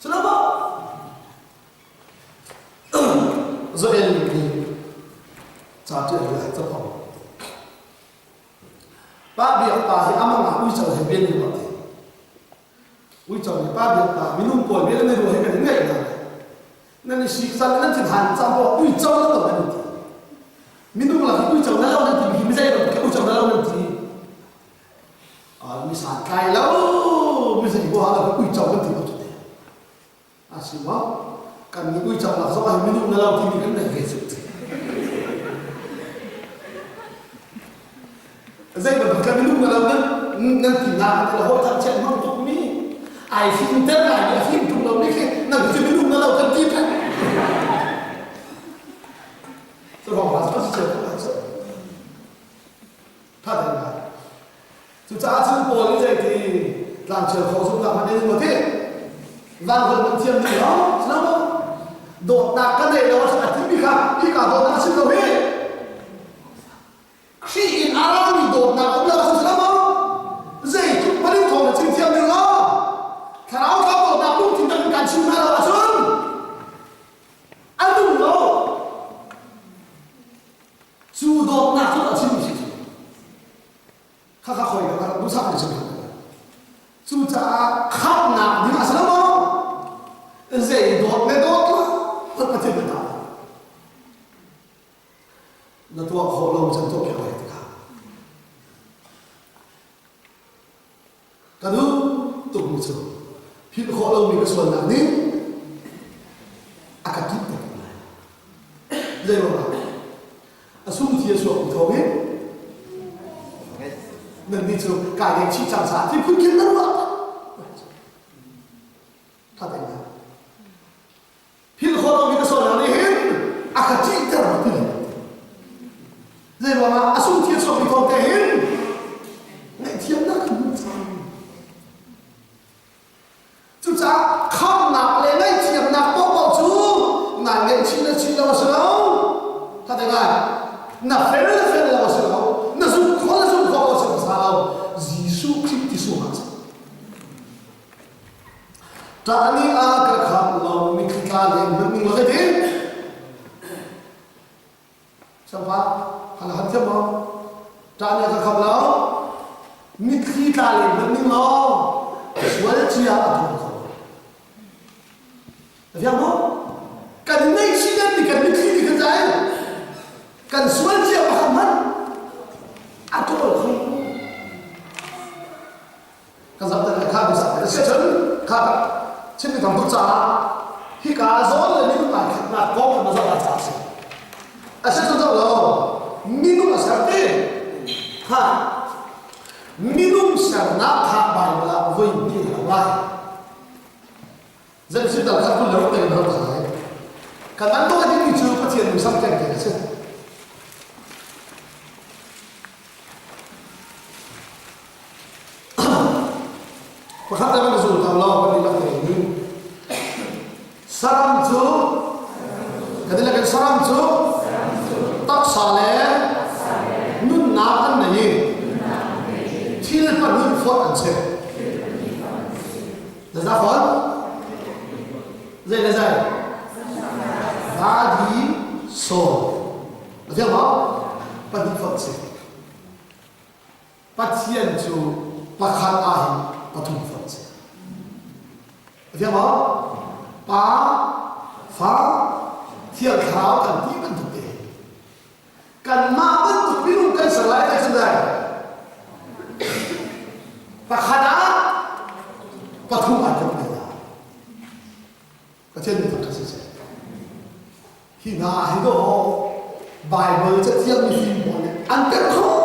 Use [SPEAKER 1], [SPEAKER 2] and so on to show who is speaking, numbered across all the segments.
[SPEAKER 1] Culama Joel nih ca ṭial le capang Pa biak pa hi amang ah uico he bian in ruah ti. Uico nih pa biak pa minung pawl bia nan i ruah hi kan i ngaih hna. Nan i sik cang nan thinhan cang ruah uico na lo nan ti. Minung lak hi uico na lo nan ti hi mizei lo uico na lo nan ti. Mi santlai lo mizei huaha lo uico kan ti ko cu te. A si maw? Kan nih uico lak zong ah minung na lo timi kan nei ve cu. Zei bantuk kan minung na lo nan nan ti na kan hawi thang chiat hmang tuk mi ai fim ter ngai mi a fim tung lo mi khi nang cu minung na lo kan ti peng. Cu rong ra cu si cu Tha deng ngai. Cucaah cun Paul nih zeiti tlangcial kho zumhnak hmanh in ti vanghol man thiam ding lo si lo dawtnak ka nei lo a timi kha hika dawtnak a chim lo hi Khrih in a rami dawtnak um lo a si lo zeitluk hmanh in thawng na chim thiam ding lo thlarau thla dawtnak lungthin tak in kan chim hna lo ahcun a nung lo Cu dawtnak cu a chimmi si cu. Khakha khoi ka rak duhsak mi chim Cucaah khamhnak ding a si lo maw? Zei dawt le dawt lo Pathian na ta. Na tuah khawh lo chan tuah piak lai tikah. Ka duh tukmi cu philh khawh lomi ka sualnak nih a ka kip tuk lai. Zei ruangah? A sung thi a chuak mi thawng in nan nih cu kai deng chih cang sa ti phun khin nan ruah. Tha tein Philh khawh lomi ka sualnak nih hin a ka ṭihter ti. Zei ruangah a sung thil chuakmi thawng te hin ngaihthiamnak kan hmuh cang. Cucaah khamnak le ngaihthiamnak paohpaoh cu nai ngaihchih na chih lo a si lo. Tha te ngai. Na fel na fel lo a si lo. Na zumh khawh na zumh khawh lo a si hmasa lo. Jesuh Khrih ti sung ah Ṭah nih a ka kham lo mitthli tla len hmanh ning law zeitin? Sangpa, han han thiam maw? Ṭah nih a ka kham lo mitthli tla len hmanh ning law sual cia a thawng kho. Na fiang maw? Kan ngaihchih kan mi kan mitthli nih kan zai. Kan sual cia pakhat hmanh a ṭawl kho. Kan zam te kha bisa te si cun kha Chin mi tam tuk caah hika zawn le minung ai khatnak kong na zoh ah si. A si cun zoh lo minung a ser ti ha minung sernak kha Bible ah voi hnih a lai. Zei si dal khat kul le ruk te in ro lai. Kan an tuah dingmi cu Pathian muisam keng te a si. Pakhat le kan zul ta law kan i lak te in saram cu kan i lak in saram cu taksa le nunnak an nei i thil pahnih fonh an si. Zeizah fonh? Zei le zei? Body soul. Na fiang maw? Pahnih fonh si. Pathian cu pakhat ahhin pathum fonh si. A fiang maw? Pa, Fa, Thiang Thlarau kan ti bantuk te. Kanmah bantuk minung kan ser lai kan lai. Pakhat ah pathum ai kop te la. Pathian nih thangṭhat siseh. Hi hna hi dawh Bible cathiang mifim pawl nih an pek khawh.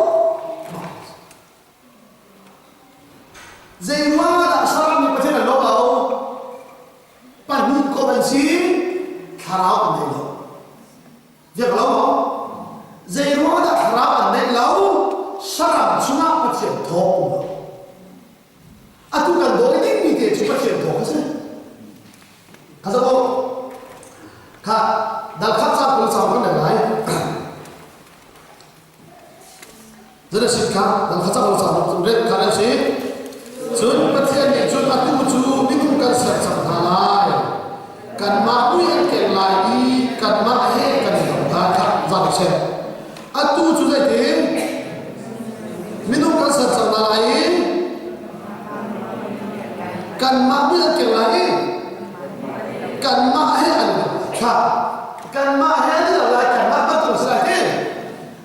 [SPEAKER 1] Zei ruangah dah saram nih Pathian an lawm lo? Pahnih kawp an si, thlarau an nei lo. Biak lo maw? Zei ruangah dah thlarau an neih lo? Saram chungah Pathian thawk um lo. Atu kan dawi dingmi te cu Pathian thawk a si. Kha zoh u. Kha dal khat ca kul cang kan lai. Genesis kha dal khat ca kul cang ret kha an si. Cun Pathian nih cun atu cu minung kan ser cang hna lai. seh. Atu cu zeitin? Minung kan ser cang hna lai i kanmah nih an keng lai i kanmah he an kha kanmah he an i lai kanmah bantuk si lai ti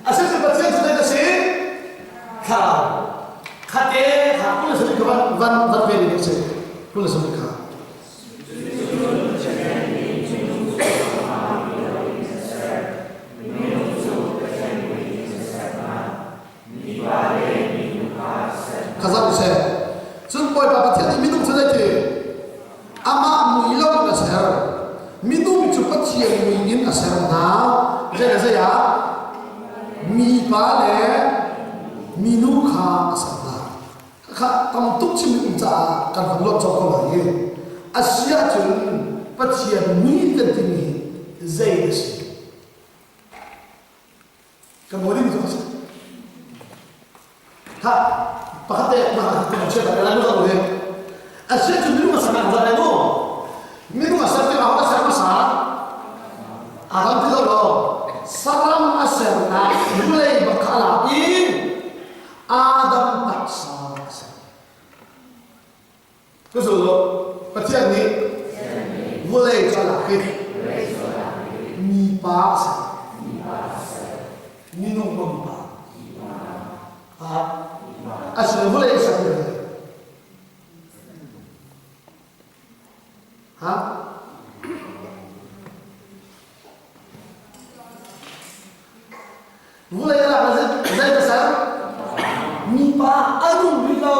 [SPEAKER 1] a si cu Pathian cu zei na si thlarau khate kha kul le sarih kha van van van ve ding a si kul le sarih kha Kha zoh seh. Cun Bawipa Pathian nih minung cu zeiti? Amah mui lo in a ser. Minung cu Pathian mui in a ser hna. Zei le zei ah? Mipa le minu kha a ser hna. Kha tam tuk chim um caah kan van luat cawk ko lai i a si ahcun Pathian mui kan timi hi zei a si? Kan maw ding cu a si. Kha pakhat te mah kan chia ta lai mu le. A sia cu minung a ser ang zat lai mu. Minung a ser tikah a ser hmasa. Adam ti lo lo. Saram a sernak vulei bak kha a lak i Adam taksa a ser. Ka zul lo. Pathian nih vulei cu a lak i mipa a ser. Minung ma mipa? A si vulei a ser mi Ha? Vulei a lak zei ka ser? Mipa a nung rih lo.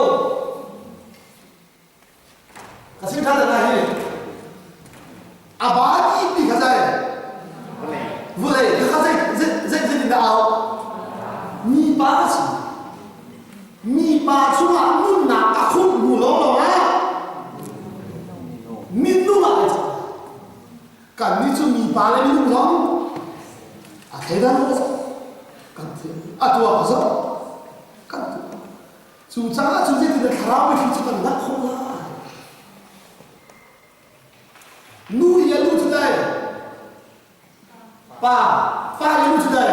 [SPEAKER 1] Ka sim ṭhan lai hi. A ba ti kha zei? Vulei kha zei zei zei zei dah au? Mipa a si. Mipa chungah nunnak a khumh hnu lawnglawng ah minung ah ai cang. Kannih cu mipa le minung zong a thleidan kan a tuah zong kan tuah. Cucaah cu zeitin thlarau mithli cu kan lak khawh lai? Nu i a lu cu dai, pa, pa i lu cu dai,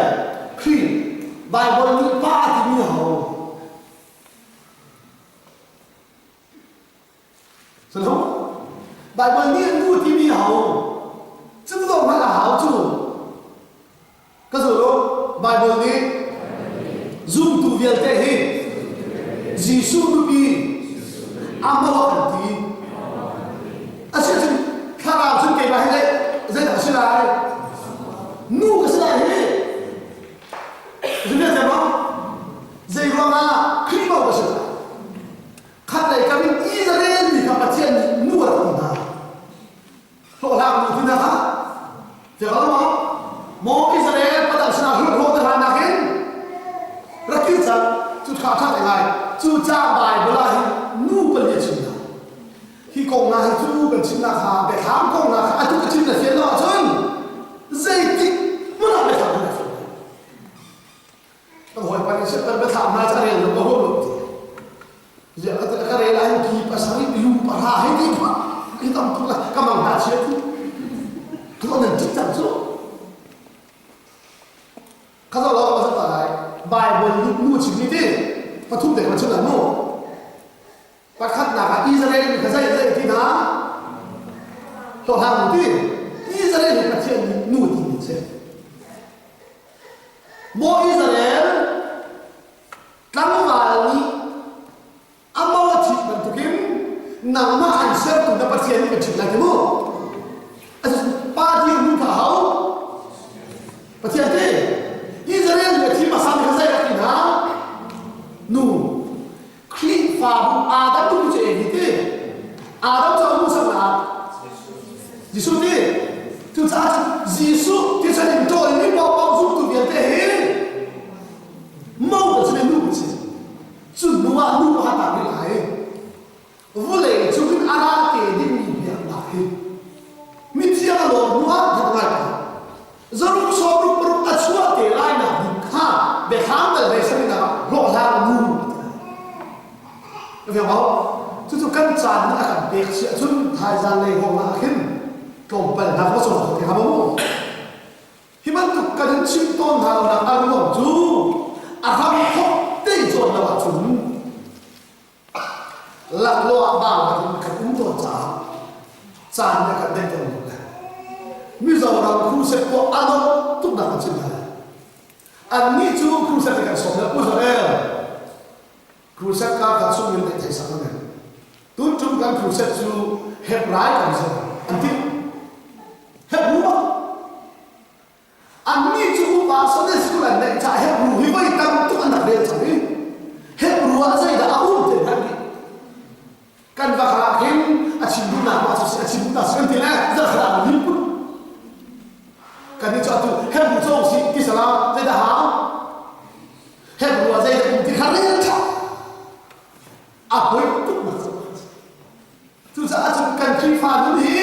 [SPEAKER 1] Khrih, Baibal nih pa a timi ho? Salo? Baibal nih a nu timi ho? Cu lawng hmanh a hau cu. Ka zul u. Baibal nih zumtu vialte hi Jesuh nupi amah an ti. A si ahcun thlarau cun keimah hi zei zeidah a si lai? Nu ka si lai hi. Zumia maw? Zei ruangah Khrih mo ka si lai? Khat lei kam in Israel mi kha Pathian nih nu a rak ti hna. Hlawhhlang nu ti hna kha fiang lo maw? Maw Israel padang sinah hlawhhlawh te hna nakin rak kir cang cu tha tha te ngai cu ca Bible ah hin nu pali a chim hna hi kong hna hi cu kan chimnak kha biathlam kong hna kha atu ka chim na fian lo ahcun zeitik hmun ah biathlam na fian Kan hawipa nih seh kan biathlam hna ca rel lo ka huam lo ti. Ziah ka ka rel ah hin ki pasarih lu pahra hei ti phah hi tam tuk la ka mang hna chia tu. Tu nan cik cang cu. Kha zo lo ka ta lai. Bible nih nu chim ni ti. Pathum te ka chim la mu. Pakhatnak ah Israel mi kha zei zei ti hna hlawhhlang ti Israel hi Pathian nih nu ti mi si. Maw Israel tlangval nih a mo a ṭhit bantukin nangmah an sertu na Pathian nih kan ṭhit lai ti mu. Pa dirhmun kha hau Pathian ti Israel nih a thim hmasa mi kha zei a ti hna? Nu Khrihfabu Adam nu cu ei ti Adam cu a nu saknak Jesuh ti cucaah Jesuh thisen in ṭawlmi paohpaoh zumtu vialte hi mo kan si nu kan si cu hnu ah nu pakhat ah rih lai vulei cung in a ra te dingmi biaknak hi mithiang a lawm hnu ah that ngai ko Zaruk sawmruk paruk a chuah te lai nak ding kha biathlam dal hlei sarin ah hlawhhlang nu a fiang maw? Cucu kan caan nih a kan pek si ahcun thaizan lei hawng ah khin tlawmpal hna ka sawm te hnga maw? Hi bantuk kan. kan in chim tawn hna lonak a ruang cu a hram thok te cawn lo ahcun laklawh ah bang in kan um tawn caah caan nih a kan deih tawn lo le Mizoram crusade pawh a dawh tuk nak an chim hna. Annih cu crusade kan sawm le Pu Joel crusade kar khat chung in theih sak an Tun tum kan crusade cu Hebrai kan zong an ti. Hebrew bak Annih cu upa Sunday school an neih caah Hebrew hi voi tam tuk an rak rel cang i Hebrew ah zeidah a um ti hmanh nih kan va kha ah khin a chim duhnak ma cu a chim duhnak si kan ti le zarkhat ah lim put kan nih cu atu Hebrew cawng si ti sala zeidah hau Hebrew ah zeidah um ti kha rel tha a poi tuk nak cu Cucaah cun kan Khrihfa nun hi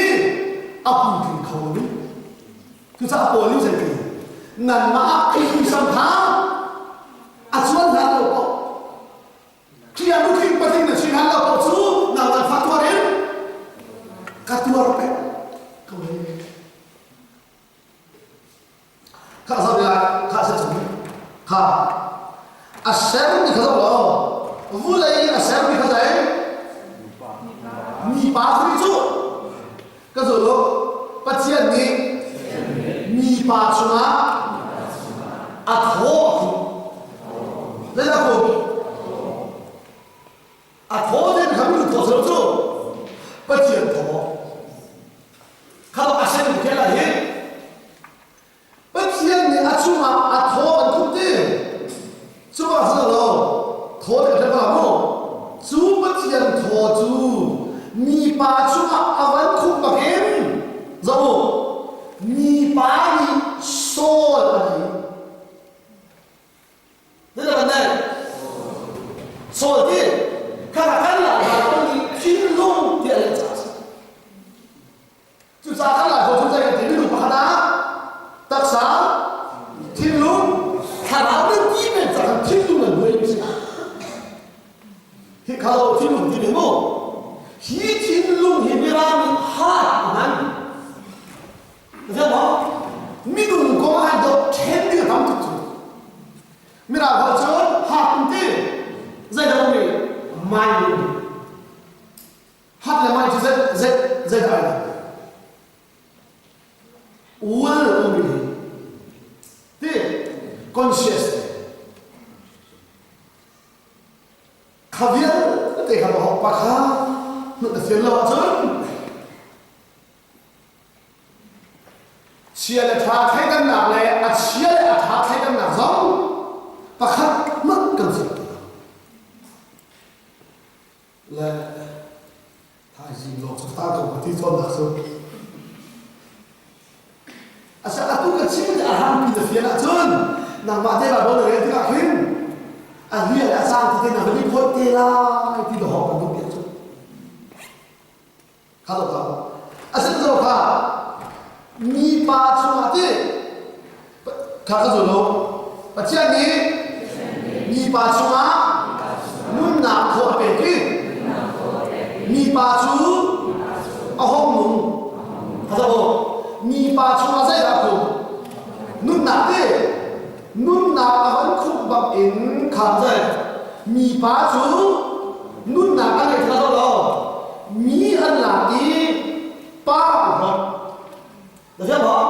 [SPEAKER 1] a puitling kho lo. Cucaah Paul nih zei ti? Nanmah ah Khrih muisam kha a cuan hlan lo paoh Khrih ah nutling patling na si hlan lo paoh cu nangmah fa tuar in ka tuar peng ko hei. Kha zoh lai, kha sa chung kha a sermi kha zoh law vulei a sermi kha zei mipa kha cu ka zoh lo Pathian nih mipa chungah a thaw a khumh zeidah khumh a thaw ten kha minung thaw si cu Pathian thaw kha a sermi khel ah hin Pathian nih a chungah a thaw an khumh ti. Cu ah si lo, thaw te ṭha mu. Cu Pathian thaw cu mipa chungah a van khumh bakin zoh u, mipa nih sawl a nei. Zeidah kan nei? Sawl ti. Kha kan la nih thinlung ti a leh caah a si. Cucaah kan Laiholh cu zei kan ti minung pakhat ah taksa, thinlung, thlarau nan ti men cang thinlung nan buai mi si. Hi kha lo thinlung ti mi mu. Hi thinlung hi Mirang nih heart a hman. Zei maw? Minung kong ah dawt then ding a tam tuk cu. Mirang holh cun heart an ti. Zei dah mi? Mind. Hat le mai cu zei zei zei dah ai dang? Will um hi ti conscious kha vialte kha ma pa kha nu na fian lo ahcun chia le ṭha thleidannak le a chia le a ṭha thleidannak zong pakhat hmanh kan fian ti lo. Le thaizing lawng cu ta ko ti cawnnak cu asa atu ka chim a hrampi na fian ahcun nangmah te Bible na rel tikah khin a hlial a cang ti te na van i phawt te lai ti dawh kan duh piak cu Kha lo kha. A sin zo kha mipa chungah ti kha ka zul lo. Pathian nih mipa chungah nunnak thaw a pek i mipa cu a hong nung. Kha zo mipa chungah zeidah a khum? Nunnak ti nunnak a van khumh bak in kha zei mipa cu nunnak a ngei kha lo mi an lak i pa an hlawt na fiang maw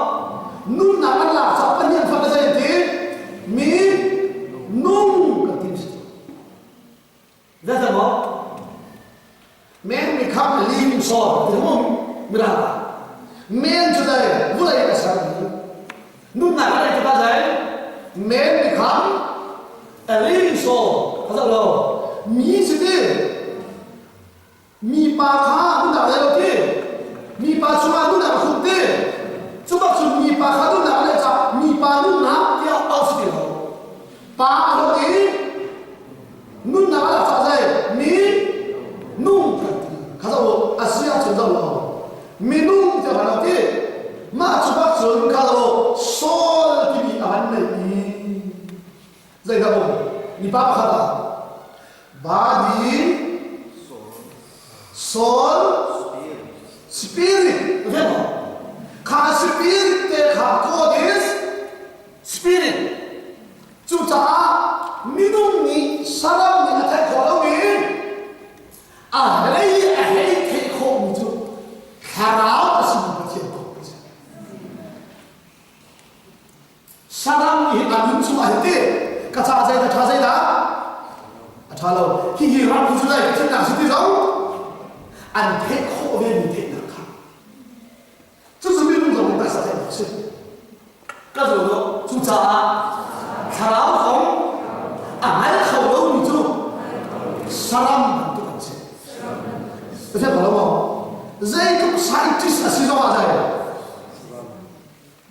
[SPEAKER 1] nunnak an lak caah Pathian fa ka zei an ti mi nung kan ti si Zeicah maw Man become a living soul ti mu mirang ah man cu dai vulei a ser mi nunnak a nei tikah dai man become a living soul a zoh lo mi si ti mipa kha nunnak nei lo ti mipa chungah nunnak a khumh ti cu bak cun mipa kha nunnak a neih caah mipa nunnak tiah auh si ti lo pa a holh i nunnak a lak caah zei mi nung kan ti kha zoh a si ahcun zoh lo minung tiah kan ti mah cu bak cun kha lo soul timi a van nei i zeidah um mipa pakhat ah body soul spirit okay maw kha spirit te kha God is spirit. ngaihchiatnak si ti zong an theih khawh ve mi theihnak kha. Cucu minung zong nih taksa theihnak a si. Ka zawn lo. Cucaah thlarau kong a hngal kho lomi cu saram bantuk an si. Pathian ko lo maw? Zeitluk scientist a si zong ah zei?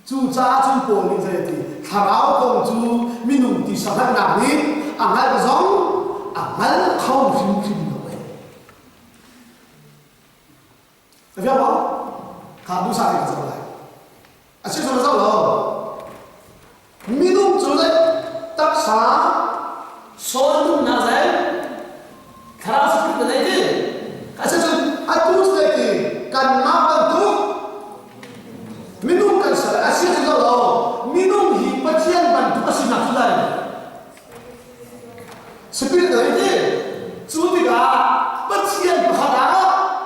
[SPEAKER 1] Cucaah cun Paul nih zei a ti? Thlarau kong cu minung tisa hngalhnak nih a hngalh zong a hngal kho hrimhrim lo e. A fiang maw? Kha duhsah tein ka zoh lai. A si zoh lo. Minung cu le taksa
[SPEAKER 2] Sawl duhnak zei thlarau spirit na nei ti.
[SPEAKER 1] Asicun atu zei ti kanmah bantuk minung kan ser a si lo lo minung hi Pathian bantuk a sinak cu lai spirit na nei ti cu tikah Pathian pakhat ah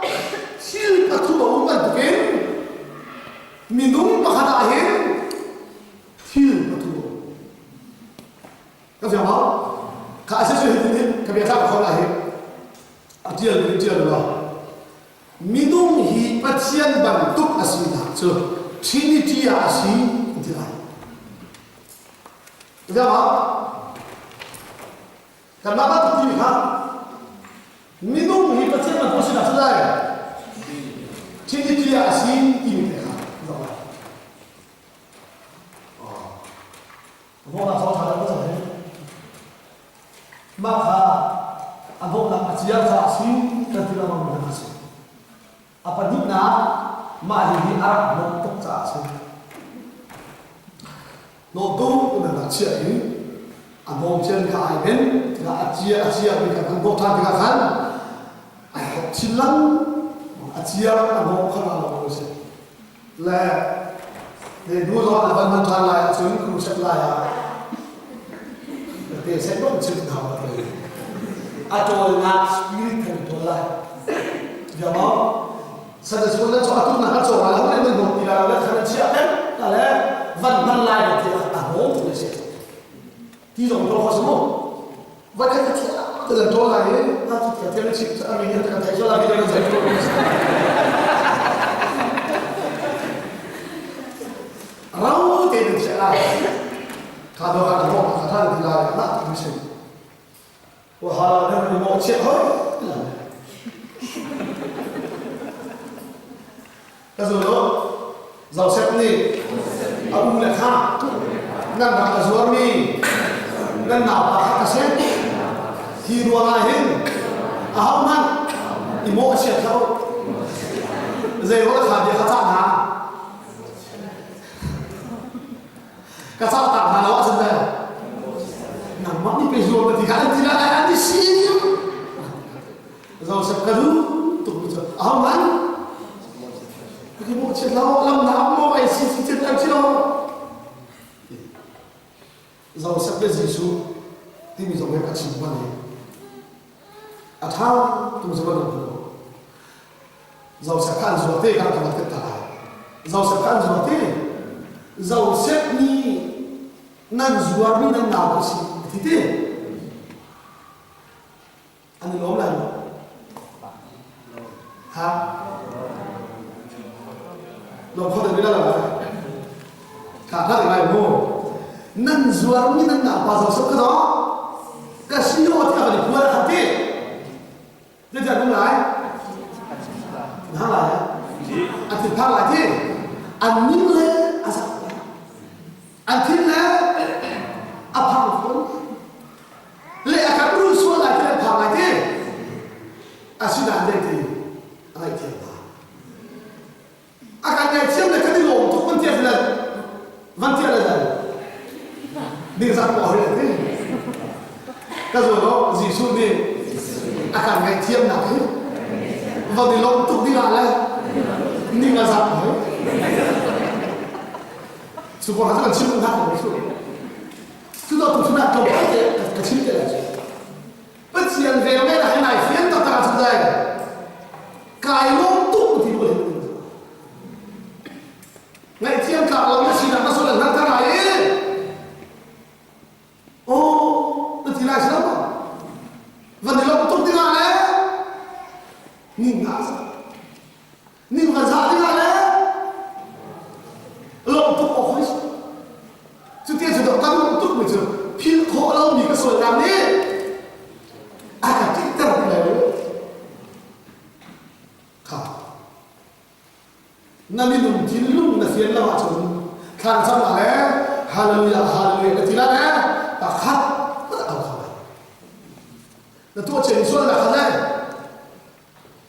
[SPEAKER 1] thil pathum a um bantukin Minung pakhat ah hin thil pathum a um. Ka fiang maw? Kha a si cu hitin hin ka bia tla khon ah hin a tial in tial law minung hi Pathian bantuk a sinak cu Trinity ah a si ti lai. Ka fiang maw? Kanmah bantuk timi kha minung hi Pathian bantuk sinak cu lai Trinity ah a si timi te kha zoh lai. Vawnak zong ṭha deuh cang hi. Mah kha a dawhnak a ciar caah a si kan ti lengmang mi a si. A pahnihnak mah hi a rak hnawh tuk caah a si. Hnawhtu in rak chiah i a hnawm cian kha ai ben tikah a cia a cia mi kha kan hnawh ṭhan tikah khan ai thawk chin lengmang a cia a hnawh kha lo a si. Le le hnu zong a van hman ṭhan lai ahcun crusade lai ah te sek bang chim hna ma te.
[SPEAKER 2] A ṭawlnak spirit kan ṭawl lai.
[SPEAKER 1] Bia maw? San a sual na chaw atu na ka chaw la le nan hnawt ti la le khan chia peng ta le van hman lai na ti a hnawm tu si ti zong to kho mu va khat ka chia te lan to lai ha chu ka thiam chip a mi ka thai so la mi ka zai to rau te ni chia lai kha do ka do ka tha ti lai na tu si wa ha la ne mo chia hoi Ka zul u. Josef nih a u le kha nan rak ka zuarmi nan naupa kha ka si. Hi ruangah hin ahohmanh i mawh a chiat hlah u. Zei ruang kha bia ka cah hna? Ka cah tak hna lo ahcun le nangmah nih pe zuar na ti kha an ti lai an ti si. Joseph ka duh tuk mi cu ahohmanh ka mawh chiat lo lam na maw ai si si chiat lo chi lo Joseph le Jesuh timi zong he ka chim bal hi a ṭha tung cu bantuk lo Joseph kha an zuar te kan kan rak ta lai Joseph kha an zuar te Joseph nih nan zuarmi nan nau ka si a ti te An i lawm lai maw? Ha? Lawm kho deuh lai lo. Kha kha lai mu. Nan zuarmi nan naupa zo sok ka do. Ka si o ti ka ni puar kha ti. Zeitiah nung lai? Na lai. A ti phang lai ti. An ning le a zak. An thin le a phang fawn. Le a kan rul sual lai ti an phang lai ti asinain zeiti a ngaihthiam hna a kan ngaihthiam le kan i lawm tuk van tiah le van tiah le dan ningzak ko hoi ti ka zawn lo Jesuh nih a kan ngaihthiam nak hi van i lawm tuk ding ah le ning a zak hoi cu ko kan chim hna ko su Cu tu cu tlawmpal te ka chim te lai cu. Pathian vel ngai lai nai fian taktak ahcun dai kai lawm tuk ti bu hin ngaihthiam tlak lo na sinak na sual nan thar ai i oh na ti lai si lo van i lawm tuk dingah le hnu kan zah ding ah le lawmh tuk awk hoi cuti cu kan lawmh tuk mi cu philh khawh lomi ka sualnak nih a ka ṭihter ti lai lo. Kha na minung thinlung na fian lo ahcun thlan cam ah le hallelujah hallelujah na ti la le pakhat hmanh a kho lai. Na tuah cia sualnak kha le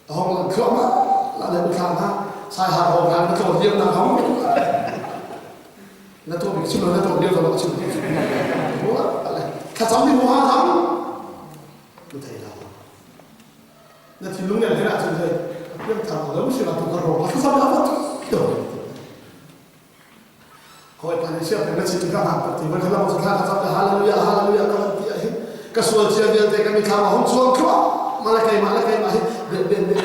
[SPEAKER 1] a hong lang thluahmah la le thlang ha sai ha hong hang na tlawn liam na hong na tuah bik chim lo na tuah liam lo chim thlacam mi mu ha zang na thei lo na thinlung nen hin ahcun zei piang thar lo si la tu ka ro thlacam la to Hawipa nih siangpahrang na chim ka hngak tuk ti van kha lam thla ka cam hallelujah hallelujah ka van ti ah hin ka sual cia vialte ka mithlam a hung chuang thluah mah le keimah le keimah hi ben ben ben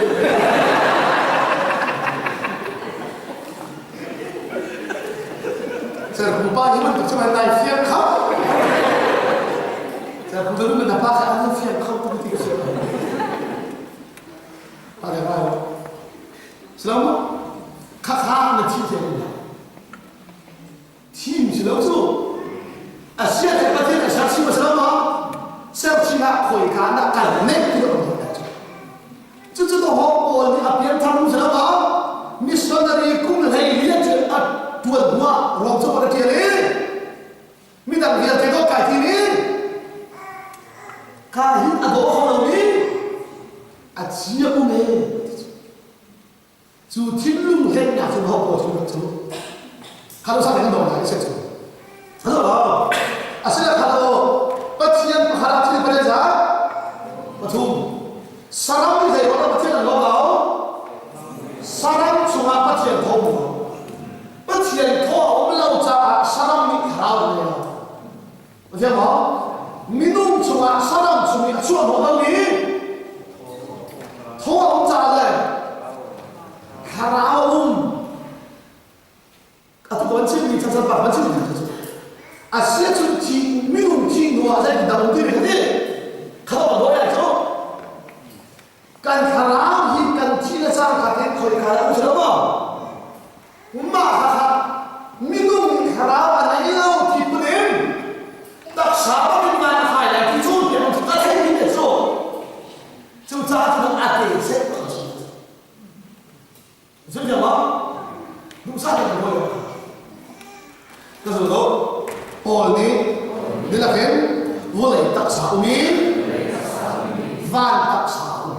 [SPEAKER 1] Serku pa hi bantuk cu nai fiang kho Serku tu na pa kha an fiang kho tu ti ka si Pa le rai Selamu khakha na thi thiam in Thim si lo cu. A sia te Pathian a ser chim a si lo maw? Ser chim ah khawika na kal nek ti lo kan cu. Cucu to ho Paul nih a pianthar mu si lo maw? Missionary kum hlei lian cu a tuan hnuah Rom cu a tial i midang vialte dawh kai ti i ka hin a daw kho lo mi a chia um e Cu thinlung hlennak cu ho pawl cu cu kha lo sa kan dong lai se cu. Halo lo. Asila kha lo Pathian pakhat ah thil pale za pathum. Saram ni zei wala Pathian an lo lo. Saram chungah Pathian tho mu. Pathian tho a um lo caah saram nih thlarau an nei lo. Pathian maw? Minung chungah saram chung i a chuah hnawh lo i thaw a um caah le thlarau a um. Atu kan chimmi chan pa kan chimmi cu a sia cun thi minung thi hnu ah zei dang um ti mi kha ti kha ba doi ai cu kan thlarau hi kan thi le cang kha te khoi kha la um si lo maw Mah kha minung nih thlarau a nei lo ti phun in taksa bangin ngai a khai lai ti cu tiang cu ka theih mi te cu cucaah cun a te seh ka si. Zul ma duhsah te kan hawi ka zul lo Paul nih nilakin vawlei taksa um i van taksa um.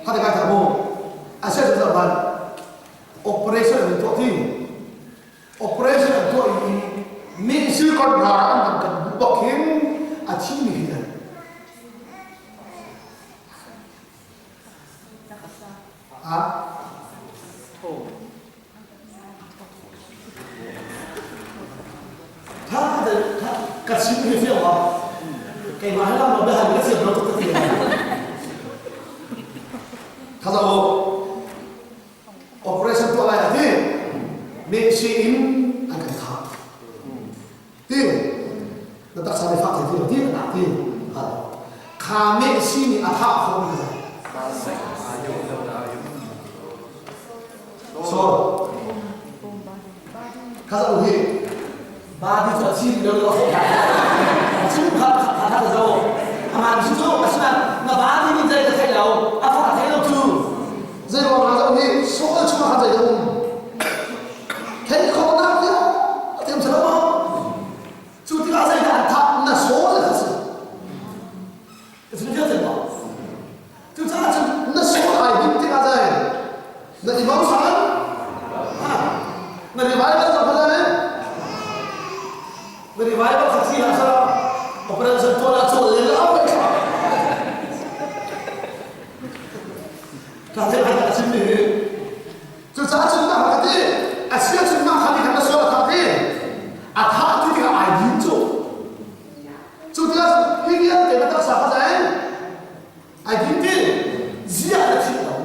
[SPEAKER 1] Hati kai mu a se cu ban operation an tuah ti operation an tuah i mi silicon rar an kan kan bu bak hin a thi mi hi an ha tha de ka chim hi fiang ma keimah he lam lo bia ka siam lo tuk ka ti Thazo operation tuah lai ati me si in an kan khah ti na taksa nih fak thei ti ti na ti kha me si nih a thah khawh mi so kha za hi
[SPEAKER 2] Ba ti cu a chim lo lo chim kha kha kha zo aman chu chu asina na ba ti ni zai ka thei lo a fa thei lo chu
[SPEAKER 1] zei ruang ah hi soil chung ah zei um thei khawhnak vial a thiam sa lo maw cu tikah zei dah an thah na soil kha si
[SPEAKER 2] ka chim vial thei maw
[SPEAKER 1] Cucaah cun na sual ai ding tikah zei na i bochan na revival ka hman lai
[SPEAKER 2] na revival kha thi hlah sala operation tuah la chawl le la mai thla
[SPEAKER 1] ka thei hai ka chim mi hi cucaah cun mah kha ti a sia cun mah kha nih khan na sual a thah ti a thah ti tikah ai din cu cu tikah hi vialte na taksa kha zei Ai din ti ziah na thih lo.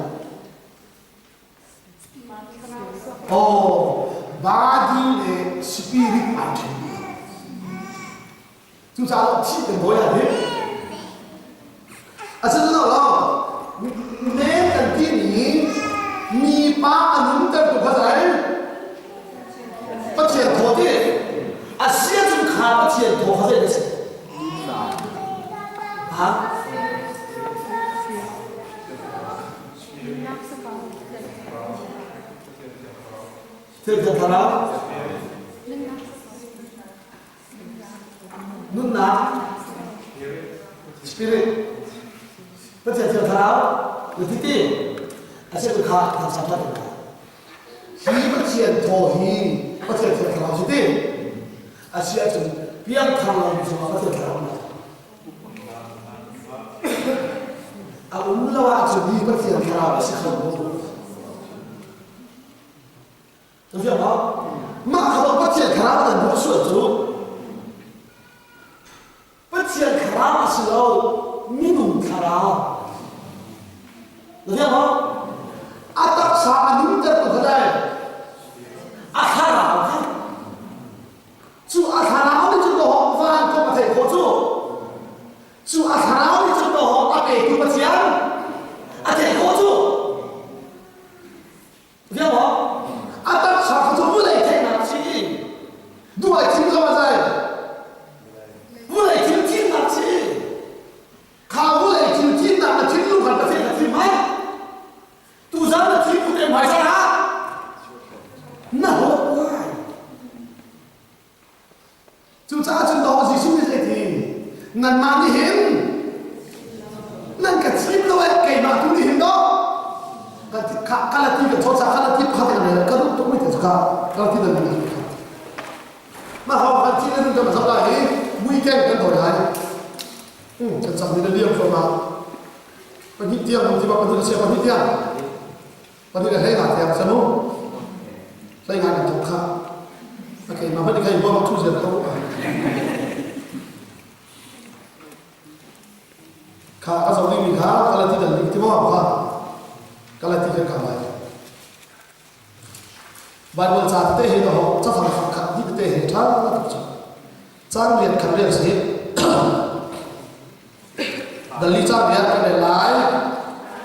[SPEAKER 1] Oh, body le spirit ai ṭhen dih. Cucaah thih kan dawi ah hin. Asinain lo, men kan ti mi. Pa a nuntertu kha zei? Pathian thaw ti.
[SPEAKER 2] A si ahcun kha Pathian thaw kha zei a si? Ha? Thil thlarau nunnak spirit Pathian thiang thlarau na ti ti a si kha kan sam hlat
[SPEAKER 1] Hi Pathian thaw hi Pathian thiang thlarau si ti.
[SPEAKER 2] A si ahcun piangthar lo mi cungah Pathian thlarau na
[SPEAKER 1] A um lo ahcun hi Pathian thlarau a si kho lo.
[SPEAKER 2] Na fiang maw?
[SPEAKER 1] Mah kha Pathian thlarau nan hmuh sual cu
[SPEAKER 2] Pathian thlarau a si lo, minung thlarau. Na fiang maw?
[SPEAKER 1] A taksa a nuntertu kha dai.
[SPEAKER 2] A thlarau kha.
[SPEAKER 1] Cu a thlarau nih cun dawh van kong a theih khawh cu. Cu a thlarau nih cun dawh a petu Pathian
[SPEAKER 2] a theih khawh cu. Fiang maw?
[SPEAKER 1] A taksa kha cu vulei theihnak a si. Duai thim zong a zai.
[SPEAKER 2] Vulei thil thimnak si.
[SPEAKER 1] Kha vulei thil thimnak na thinlung khan Pathian na thim hai.
[SPEAKER 2] Tuzan na thim te hmaisa ah na hawt lai.
[SPEAKER 1] Cucaah cun dawh Jesuh nih zeiti nanmah nih hin nan ka thim lo eh keimah tu nih hin dawh kalati kan chawt kalati pakhat kan rel ka duh tuk mi te cu ka kalati dan ding mah hong kan thi nan kan zoh lai i weekend kan dawi lai kan cam ni na liam fama pahnih tiang mun ti ba pahnih sia pahnih tiang pahnih le hlei nga tiang sanu hlei nga kan thok kha okay ma hmanh kai bom thu zel ko kha ka zo ding mi kha kalati dal ding ti mo kha kalati kan ka lai Bible ca te hi no cafang khat di te hi tha tuk chu cang rian khat rian si Dali ca bia kan rel lai.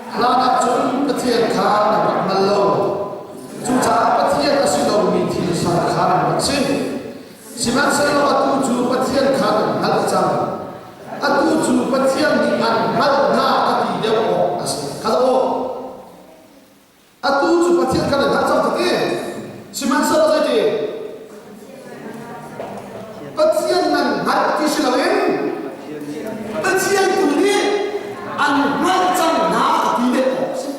[SPEAKER 1] Hlan ah cun Pathian kha nan rak hngal lo. Cucaah Pathian a si lomi thil sal kha nan rak si. Sihmanhsehlaw atu cu Pathian kha nan hngalh cang. Atu cu Pathian nih an hngalh hna ka ti deuh awk a si. Kha aw. Atu cu Pathian kha nan hngalh cang ka ti. Sihmanhsehlaw zeiti? Pathian nan hngalh ti si loin Pathian tu nih an hngalh cang hna a ti deuh awk a si.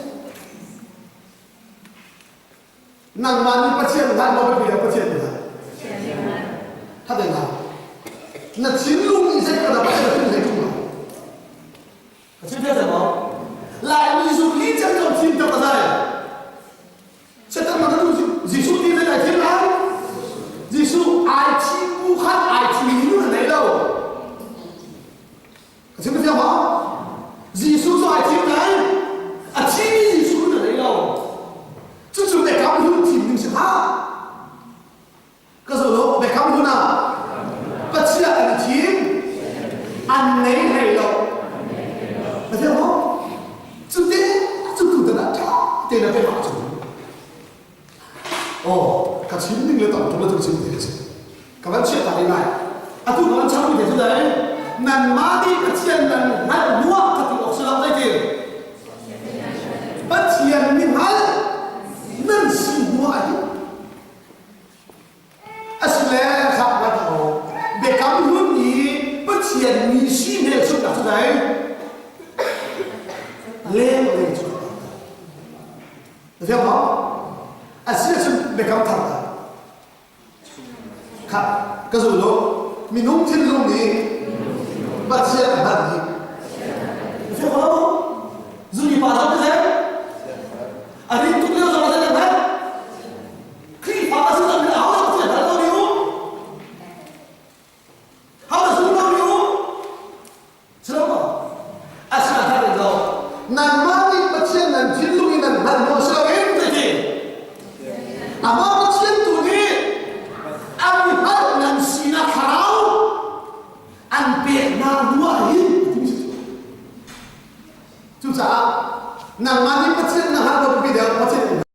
[SPEAKER 1] Nangmah nih Pathian hngalh maw biapi deuh Pathian nih hngalh? Thateng hna. Na thinlung nih zei ka dah Pathian a thin hlei ṭung lo.
[SPEAKER 2] Ka chim fiang maw?
[SPEAKER 1] Laimi zu li cem zong thim tak a zai. Satan man anu Jesuh ti zai ai thim lai. Jesuh ai thim bu khan ai thim mi nu nei lo. Ka chim fiang maw? Jesuh cu ai thim lai. A thimi Jesuh nu nei lo. Cucu biakam hlun thim ding si hlah. Ka zo lo biakam hlun ah Pathian an thim an nei hlei lo. Na fiang maw? Cu te cu tu tan ah ṭha te na pek ahcun oh ka chim ning le tam tuk le tu chim te ka si. Ka van chiah ta lai. Atu ka van cham mi te cu dai nanmah nih Pathian nan hngalh nuah ka ti awk si lo zeitin? Pathian nih hngalh nan si hnuah hin Asile khak rat ho biakam hlun i Pathian mi si hmelchunhnak cu dai leng leng cu na fiang maw? Asi ahcun biakam thar ta kha ka zul lo minung thinlung nih Pathian a hngalh dih
[SPEAKER 2] Na fiang maw? Zuni pa zong ka zem a rin tuk lio zong a zem hngalh Khrihfa a si cang mi aho dah Pathian hngal ko rih u? Ho dah zum ko rih u? Si lo maw? Asinain lo.
[SPEAKER 1] Nangmah nih Pathian nan thinlung in nan hngalh maw si loin
[SPEAKER 2] Zeiti?
[SPEAKER 1] Amah Pathian tu nih an hngalh nan sinak thlarau an pek hna hnu ah hin Cucaah nangmah nih Pathian na hngalh lo biapi deuh Pathian in.